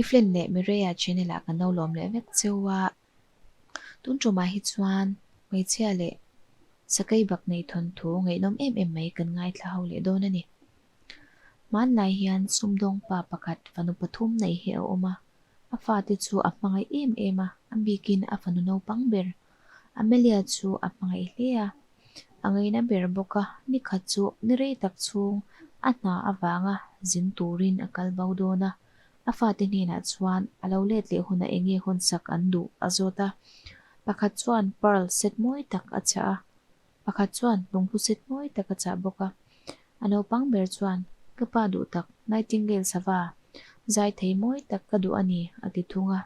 Iflen leh Mireia channel ah kan lo lawm leh vek cheu a. Tun tumah hi chuan hmeichhia leh sakei bak nei thawnthu ngaihnawm em em mai kan ngaithla ho leh dawn a ni. Hmanlai hian sumdawng pa pakhat fanu pathum nei hi a awm a, a fate chu a hmangaih em em a, a bikin a fanu naupang ber Amelia chu a hmangaih hle a, a ngaina ber bawk a, nikhat chu ni rei tak chhung a hna avanga zin turin a kal bo dawn a, a fate hnenah chuan a lo let leh hunah eng nge hawnsak an duh a zawt a, pakhat chuan pearl set mawi tak a chah a, pakhat chuan lunghlu set mawi tak a chah bawk a, a naupang ber chuan ka pa duh tak Nightingale sava zai thei mawi tak ka duh a ni a ti thung a.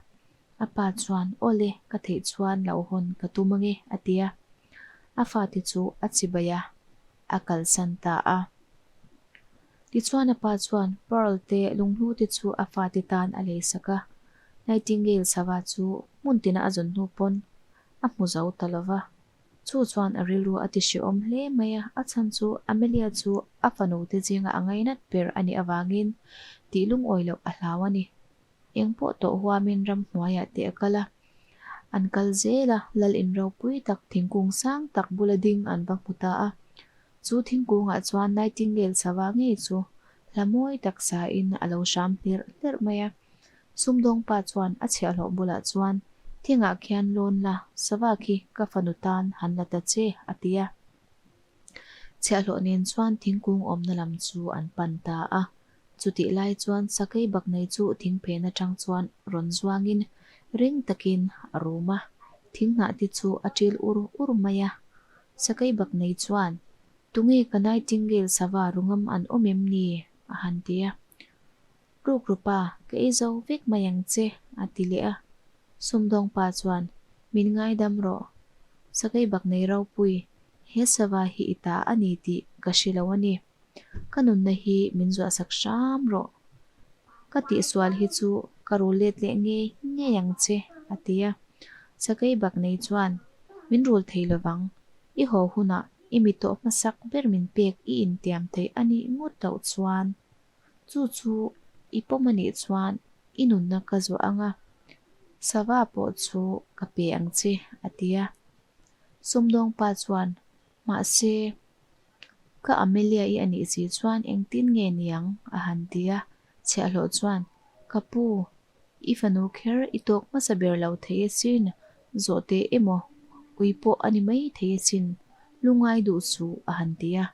A pa chuan, Awle, ka theih chuan lo hawn ka tum ange, a ti a. A fate chu a chibai a, a kalsan ta a. Tichuan a pa chuan Pearl te lunghlu te chu a fate tan a leisak a. Nightingale sava chu hmun tina a zawn hnu pawn a hmu zo ta lo va. Chu chuan a rilru a ti hrehawm hle mai a, a chhan chu Amelia chu a fanu te zinga a ngainat ber a nih avangin tih lungawi loh a hlau a ni. Eng pawh tawh huamin ramhnuaiah te a kal a, an kal zel a, lal in ropui tak thingkung sang tak bula ding an va hmu ta a. Chu thingkungah chuan Nightingale sava ngei chu hla mawi tak sain a lo hram hlerh hlerh mai a. Sumdawngpa chuan a chhiahhlawh bulah chuan, Thingah khian lawn la, sava khi ka fanu tan han la ta che, a ti a. Chhiahhlawh nen chuan thingkung awmna lam chu an pan ta a. Chutih lai chuan sakei bak nei chu thingphen atang chuan rawn zuangin ring takin a rum a, thinghnah te chu a ṭil ur ur mai a. Sakei bak nei chuan, Tunge ka Nightingale sava rungam an awm em ni? a han ti a. Rukrupa, ka ei zo vek mai ang che, a ti leh a. Sumdawngpa chuan, Min ngaidam rawh. Sakei bak nei ropui, he sava hi i ta a ni tih ka hre lo a ni. Ka nunna hi min zuahsak hram rawh. Ka tihsual hi chu ka rul let leh ngei ngei ang che, a ti a. Sakei bak nei chuan, Min rul thei lovang. I haw hunah i mi tawh hmasak ber min pek i intiam theih a nih ngawt loh chuan. Chu chu i pawm a nih chuan i nunna ka zuah ang a, sava pawh chu ka pe ang che, a ti a. Sumdawngpa chuan, Mahse, ka Amelia-i a nih si chuan engtin nge niang? a han ti a. Chhiahhlawh chuan, Ka pu, i fanu kher i tawk hmasa ber lo thei asin, zawhte emaw ui pawh a ni mai thei asin, lungai duh suh, a han ti a.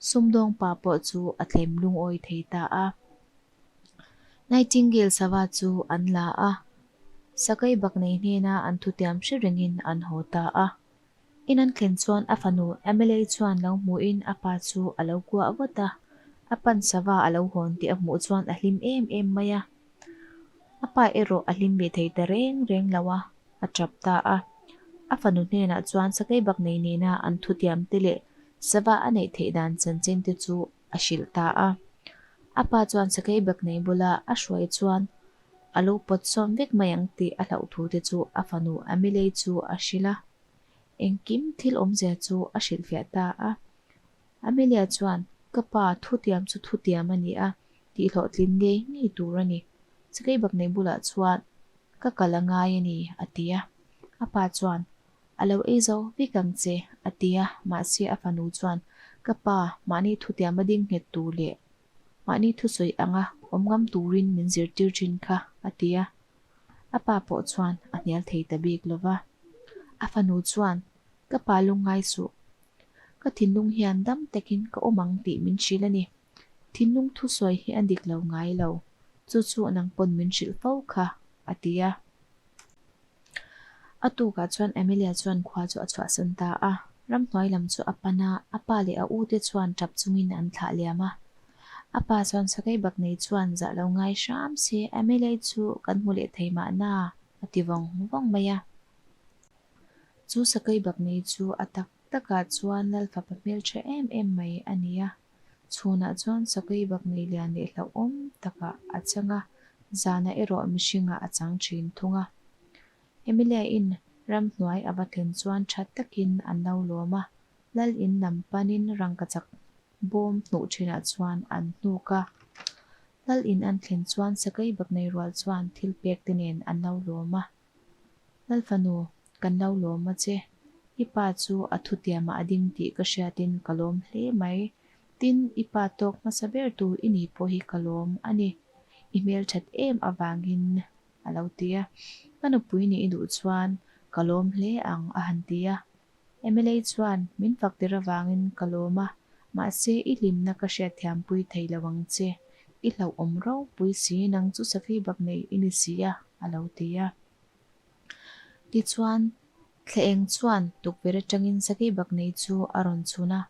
Sumdawng pa pawh chu a tlem lungawi thei ta a. Nightingale sava chu an la a, Sakai Baknei hnena an thutiam hre rengin an haw ta a. In an thlen chuan a fanu Emily chuan lo hmuhin a pa chu a lo kuah vat a, a pan sava a lo hawn tih a hmuh chuan a hlim em em mai a. A pa erawh a hlim ve thei ta reng reng lo a, a tap ta a. A fanu hnenah chuan Sakai Baknei nena an thutiam te leh Sava a neih theih dan chanchin te chu a hrilh ta a. A pa chuan sakei bag nei bula a hruai chuan a lo pawt sawm vek mai ang tih a hlauh thu te chu a fanu Amilei chu a hrilh a. Engkim thil awmzia chu a hrilhfiah ta a. Amelia chuan, Ka pa, thutiam chu thutiam a ni a, tih hlawhtlin ngei ngei tur a ni. Sakei bag nei bulah chuan ka kal a ngai a ni, a ti a. A pa chuan, A lo ei zo vek ang che, a ti a, mahse a fanu chuan, Ka pa, mahni thutiam a ding nghet tur leh mahni thusawi anga awm ngam turin min zirtir thin kha, a ti a. A pa pawh chuan a hnial thei ta bik lo va. A fanu chuan, Ka pa lungngai suh. Ka thinlung hian dam takin ka awm ang tih min hrilh a ni. Thinlung thusawi hi a dik lo ngai lo. Chu chu nang pawn min hrilh fo kha, a ti a. A tukah chuan Amelia chuan khua chu a chhuahsan ta a, ramhnuai lam chu a pan a, a pa leh a ute chuan tap chungin an thlah liam a. A pa chuan sakei bak nei chuan zah lo ngai hram se Amelia chu kan hmu leh thei mahna a ti vawng vawng mai a. Chu sakei bak nei chu a tak takah chuan Lalfapa hmeltha em em mai a ni a. Chhunah chuan sakei bak nei lian leh hlauhawm takah a chang a, zanah erawh mihringah a chang thin thung a. Emilia-in ramhnuai a va thlen chuan tha takin an lo lawm a, Lal in lam panin rangkachak bawm hnuh thinah chuan an hnuk a. Lal in an thlen chuan sakei baknei rual chuan thil pek te nen an lo lawm a. Lal fanu, kan lo lawm a che. I pa chu a thutiamah a ding tih ka hriatin ka lawm hle mai. Tin, i pa tawk hmasa ber tu i ni pawh hi ka lawm a ni. I hmelthat em avangin a lo ti a. Ka nupui nih i duh chuan ka lawm hle ang a han ti a. Emily chuan min fak tir avangin ka lawm a, mahse i hlimna ka hriatthiampui thei lo ang che. I hlauhawm ropui si, nang chu sakhi bak nei i ni si a, a lo ti a. Tichuan, thla eng chuan tukverh atangin sakhi bak nei chu a rawn chhun a,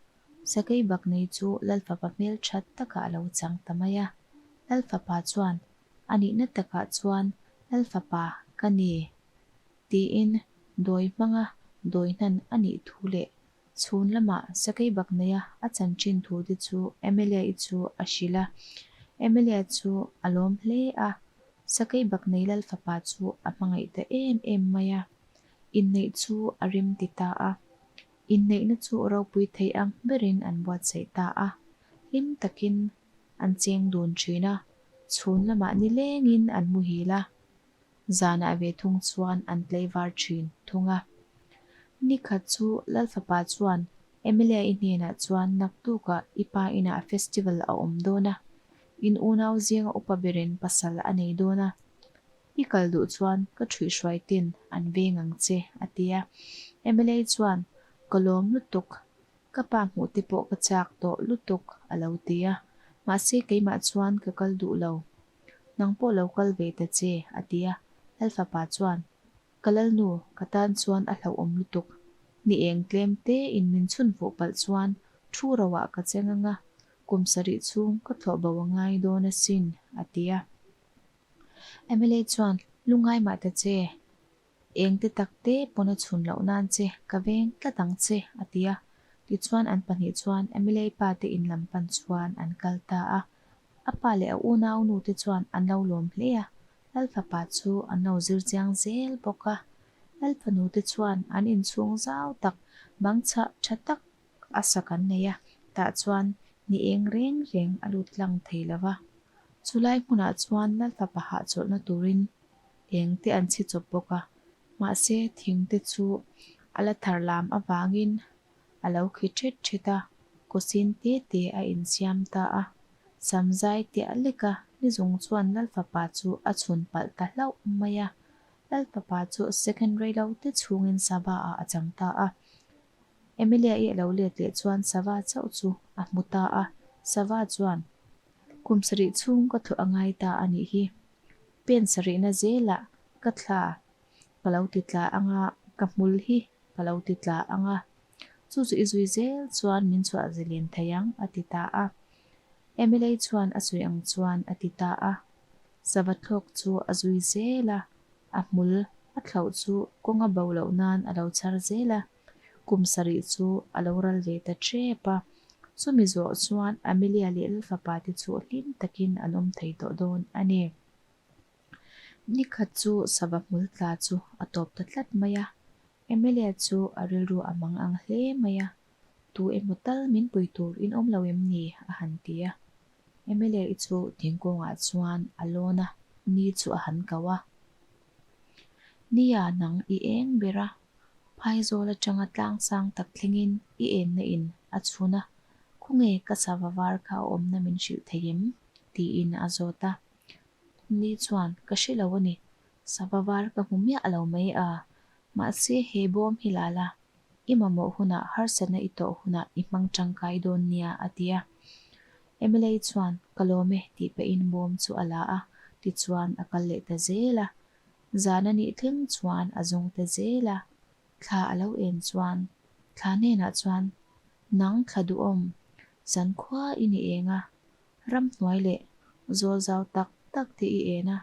sakei bak nei chu Lalfapa hmel that takah a lo chang ta mai a. Lalfapa chuan, A nihna takah chuan Lalfapa ka ni. Tiin dawi hmanga dawi hnan a nih thu leh chhun lamah sakei bak neia a chanchin thu te chu Emilia-i chu a hrilh a. Emilia chu a lawm hle a, sakei bak nei lal fapa chu a hmangaih ta em em mai a, inneih chu a rem ti ta a. Inneihna chu ropui thei ang berin an buatsaih ta a, hlim takin an cheng dun thin a, chhun lamah nilengin an muhil a. Zanah ve thung chuan an tlaivar thin thung a. Ni khat chu Lalfapa chuan Emilia-i hnenah chuan naktukah i pa inah festival a awm dawn a, in unau zinga upa berin pasal a nei dawn a, i kal duh chuan ka ṭhuihhruai ten an veng ang che a ti a. Emilia-i chuan ka lawm lutuk, ka pa hmuh te pawh ka chak tawh lutuk a lo ti a, mahse keimah chuan ka kal duh lo. Nang pawh lo kal ve ta che, a ti a. Lalfapa chuan, Ka lalnu, ka tan chuan a hlauhawm lutuk. Ni eng tlem te in min chhun fuh palh chuan thu roah ka cheng anga, kum sarih chhung ka thlawh bo a ngai dawn asin, a ti a. Mla chuan, Lungngai mah ta che, Eng te tak te pawn a chhun loh nan che ka veng tlat ang che, a ti a. Tichuan an pahnih chuan Emily pa te in lam pan chuan an kal ta a. A pa leh a unau nu te chuan an lo lawm hle a, Lalfapa chu an lo zir chiang zel bawk a. Lalfanu te chuan an inchhung zau tak, bang chhah tha tak a sak an nei a, tah chuan ni eng reng reng a lut tlang thei lo va. Chulai hmunah chuan Lalfapa hahchawlhna turin eng te an chhi chawp bawk a, mahse thing te chu a la thar lam avangin a lo khi thet thet a, kawsin te te a insiam ta a. Samzai tiah lek a, nizung chuan Lalfapa chu a chhun palh ta hlauh mai a. Lalfapa chu second rei lo te chhungin sava ah a chang ta a. Emilia-i a lo let leh chuan sava chauh chu a hmu ta a, sava chuan, Kum sarih chhung ka thlawh a ngai ta a nih hi. Pen sarihna zelah ka thla ka lo ti tla ang a, ka hmul hi ka lo ti tla ang a, chu chu i zui zel chuan min chhuah zilin thei ang, a ti ta a. Emily chuan a sawi ang chuan a ti ta a. Sava thlawk chu a zui zel a, a hmul a thlauh chu kawng a bo loh nan a lo chhar zel a. Kum sarih chu a lo ral ve ta tep a, chumi zawh chuan Amelia leh Lalfapa te chu hlim takin an awm thei tawh dawn a ni. Nikhat chu sava hmul tla chu a tawp ta tlat mai a, Amelia chu a rilru a mang ang hle mai a, Tu emaw tal min pui tur in awm lo em ni? a han ti a. Amelia-i chu thingkungah chuan a lawn a, ni chu a han kau a. Nia nang i eng ber a, Phaizawl atanga tlang sang tak thlengin i enna in a chhun a, khawnge ka sava var kha a awmna min hrilh thei em? tiin a zawt a. Ni chuan, Ka hre lo a ni, sava var ka hmu miah lo mai a, mahse he bawm hi la la, i mamawh hunah harsatna i tawh hunah i hmang tangkai dawn nia a ti a. Emily chuan, Ka lawm e tih pahin bawm chu a la a, tichuan a kal leh ta zel a. Zan a nih thleng chuan a zawng ta zel a, thla a lo en chuan thla hnenah chuan, Nang thla duhawm, zan khua i ni eng a, ramhnuai leh zawl zau tak tak te i en a,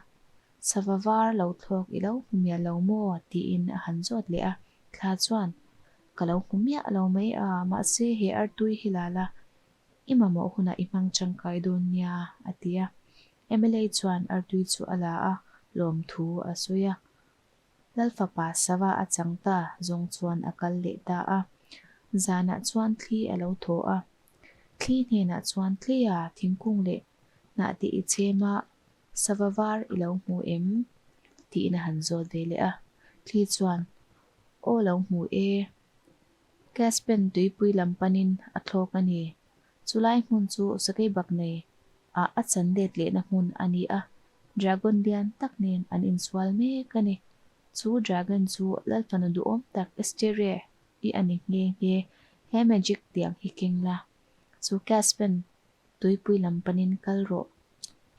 sava var lo thlawk i lo hmu miah lo maw? tiin a han zawt leh a, thla chuan, Ka lo hmu miah lo mai a, mahse he artui hi la la, I mamawh hunah i hmang tangkai dawn nia, a ti a. Emily chuan artui chu a la a, lawmthu a sawi a. Lalfapa sava a chang ta zawng chuan a kal leh ta a. Zanah chuan thli a lo thaw a. Thli hnenah chuan tleia thingkung leh. Hnah te i chhem a, sava var i lo hmu em? tiin a han zawt ve leh a. Thli chuan, Aw lo hmu e. Caspian tuipui lam panin a thlawk a ni. Chulai hmun chu sakei bak nei ah a chan let lehna hmun a ni a, dragon lian tak nen an insual mek a ni. Chu dragon chu Lalfanu duhawm tak Asteria i a ni nghe nghe. He magic tiang hi keng la. Chu Caspian tuipui lam panin kal rawh.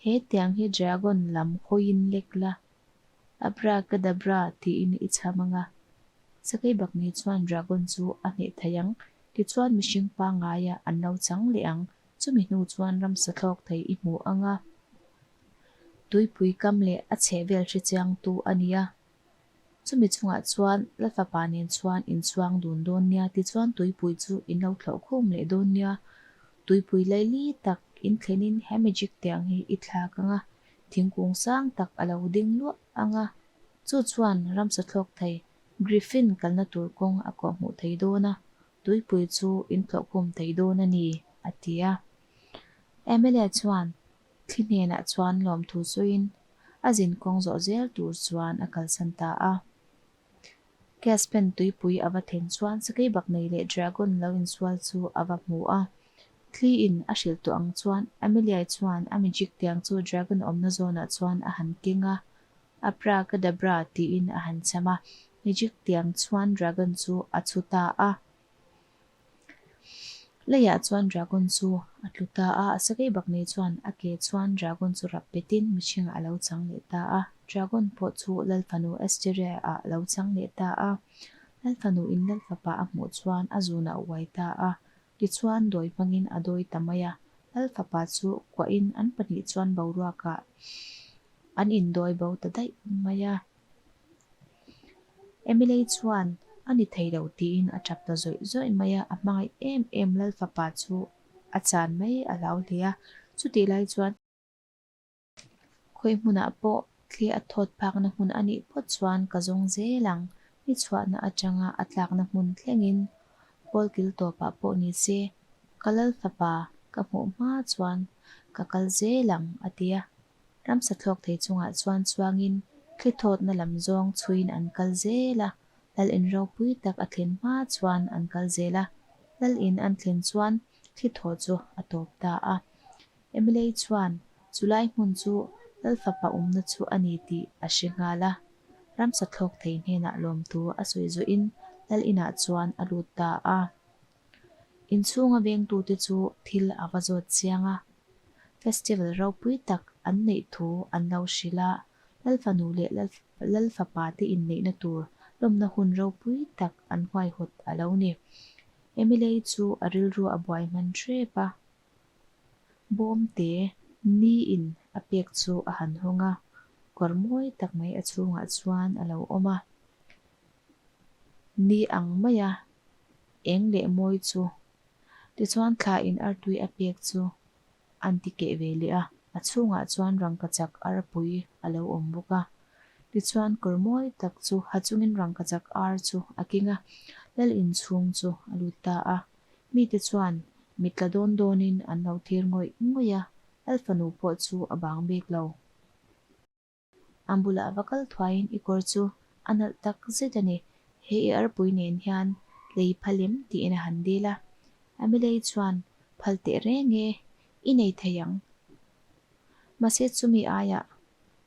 He tiang hi dragon lam hawiin lek la. Abracadabra tiin i chham anga. Sakei bakni chuan dragon chu a hneh thei ang. Tichuan mihring pangngaia an lo chang leh ang. Chumi hnu chuan ramsa thlawk thei i hmu anga. Tuipui kam leh a chhehvel hrechiangtu a nia. Chumi chungah chuan Lalfapa nen chuan in chuang dun dawn nia, tichuan tuipui chu in lo thlawh khum leh dawn nia. Tuipui laili tak in thlenin he magic tiang hi i thlak ang a, thingkung sang tak a lo ding luah ang a. Chu chuan ramsa thlawk thei Griffin kalna tur kawng a kawhhmuh thei dawn a, tuipui chu in thlawh khum thei dawn a ni, a ti a. Amelia chuan Thli hnenah chuan lawmthu sawiin a zin kawng zawh zel tur chuan a kalsan ta a. Caspian tuipui a va then chuan sakeibak nei leh dragon lo insual chu a va hmu a. Thli in a hrilh tawh ang chuan Amelia chuan a magic tiang chu dragon awmna zawnah chuan a han keng a. Abracadabra tiin a han cham a, magic tiang chuan dragon chu a chhu ta a. Leiah chuan dragon chu a tlu ta a, a sakei bak nei chuan a ke chuan dragon chu rap petin mihringah a lo chang leh ta a. Dragon pawh chu Lalfanu Asteria ah a lo chang leh ta a. Lalfanu in Lalfapa a hmuh chuan a zunah a uai ta a. Tichuan dawi hmangin a dawi ta mai a. Lalfapa chu kuahin an pahnih chuan boruakah an indawi bo ta daih mai a. Emily chuan a ni thei lo tiin a tap ta zawih zawih mai a, a hmangaih em em Lalfapa chu a chan mai a hlau hle a, chutih lai chuan khawi hmunah pawh thli a thawt phakna hmun a nih phawt chuan ka zawng zel ang, ni chhuahna atanga a tlakna hmun thlengin kawl kil tawpah pawh ni se ka Lalfapa ka hmuh hma chuan ka kal zel ang a ti a. Ramsa thlawk thei chungah chuan chuangin thli thawtna lam zawng chhuiin an kal zel a, lal in ropui tak a thlen hma chuan an kal zel a, lal in an thlen chuan thli thaw chu a tawp ta a. Emily chuan chulai hmun chu lal fapa awmna chu a ni tih a hre nghal a, ramsa thlawk thei hnenah lawmthu a sawi zawhin lal inah chuan a lut ta a. Inchhunga vengtute chu thil a va zawt chiang a, festival ropui tak an neih thu an lo hrilh a, Lalfanu leh Lalfapa te inneihna tur lawmna hun ropui tak an huaihawt a lo ni. Emily chu a rilru a buai hman hrep a, bawmte niin a pek chu a han hawng a, kawr mawi tak mai a chhungah chuan a lo awm a. Ni ang maia eng leh mawi chu. Tichuan thla in artui a pek chu an ti keh ve leh a, a chhungah chuan rangkachak arpui a lo awm bawk a. Tichuan kawr mawi tak chu ha chungin rangkachak ar chu a keng a, lal inchhung chu a lut ta a. Mite chuan mit tla dawn dawnin an lo thlir ngawih ngawih a, lal fanu pawh chu a bang bik lo. An bulah va kal thuaiin i kawr chu a nalh tak zet a ni. He i arpui nen hian lei phal em tiin a han dil a. Amelia chuan phal teh reng e, i nei thei ang. Mahse chumi aiah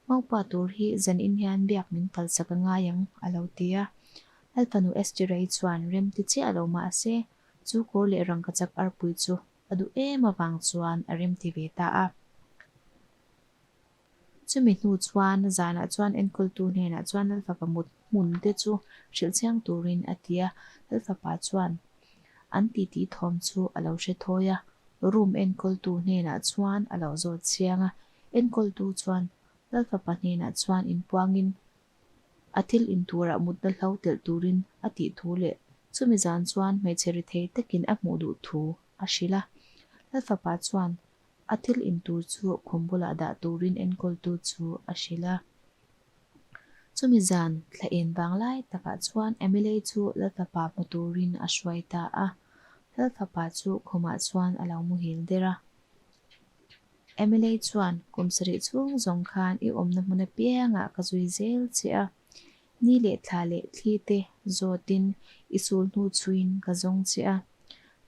Maupa tur hi zanin hian biak min kalsak a ngai ang a lo ti a. Lalfanu Esther-i chuan rem ti chiah lo mahse chu kawr leh rangkachak arpui chu a duh em avang chuan a rem ti ve ta a. Chumi hnu chuan zanah chuan enkawltu hnenah chuan Lalfapa mut hmun te chu hrilh chiang turin a ti a, Lalfapa chuan an titi thawm chu a lo hre thawi a, room enkawltu hnenah chuan a lo zawt chiang a, enkawltu chuan Lalfapa hnenah chuan inpuangin a thil inturah mutna hlo telh turin a tih thu leh chumi zan chuan hmeichhe rethei takin a hmuh duh thu a hrilh a, Lalfapa chuan A thil in tur chu khum bulah dah turin enkawltu chu a hrilh a. Chumi zan thla en vang lai takah chuan Emily chu Lalfapa hmu turin a hruai ta a. Lalfapa chu khumah chuan a lo muhil der a. Emily chuan, Kum sarih chhung zawng khan i awmna hmun apiangah ka zui zel che a. Ni leh thla leh thli te zawtin i sul hnu chhuiin ka zawng che a.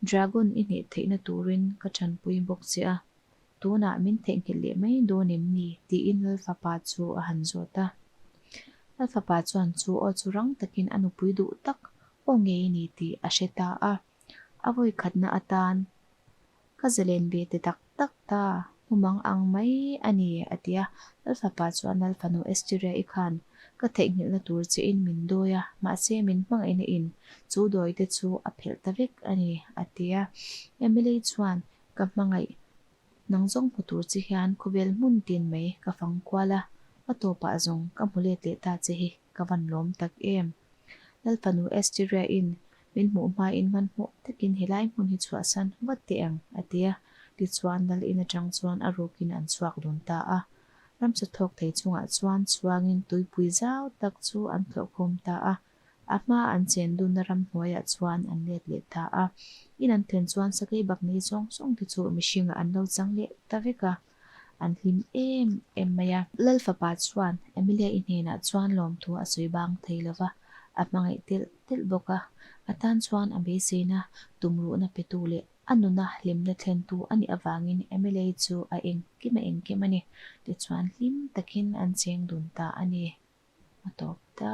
Dragon i hneh theihna turin ka tanpui bawk che a. Tunah min theihnghilh leh mai dawn em ni? tiin Lalfapa chu a han zawt a. Lalfapa chuan chu aw chu rang takin a nupui duh tak aw ngei a ni tih a hre ta a. A vawi khatna atan ka zalen ve ti tak tak ta, mumang ang mai a ni, a ti a. Lalfapa chuan Lalfanu Esteria-i khan ka theihnghilhna tur chein min dawi a, mahse min hmangaihna in chu dawite chu a phelh ta vek a ni, a ti a. Emily chuan Ka hmangaih nang zawng hmu tur che hian khawvel hmun tin mai ka fang kual a, a tawpah zawng ka hmu let leh ta che hi ka van lawm tak em. Lalfanu Esteria-in min hmuh hmain hmanhmawh takin helai hmun hi chhuahsan vat teh ang, a ti a. Tichuan lal in atang chuan a rukin an chhuak dun ta a. Ramsa thawk thei chungah chuan chuangin tuipui zau tak chu an thlawhkhawm ta a. A hma an chen dunna ramhnuaiah chuan an let leh ta a. In an thlen chuan sakei bakni zawng zawng te chu mihringah an lo chang leh ta vek a, an hlim em em mai a. Lal fapa chuan Emilia-i hnenah chuan lawmthu a sawi bang thei lo va, a hmangaih telh telh bawk a. A tan chuan a beiseina tumruhna petu leh a nuna hlimna thlentu a nih avangin Emilia-i chu a engkim a engkim a ni. Tichuan hlim takin an cheng dun ta a ni. A tawp ta.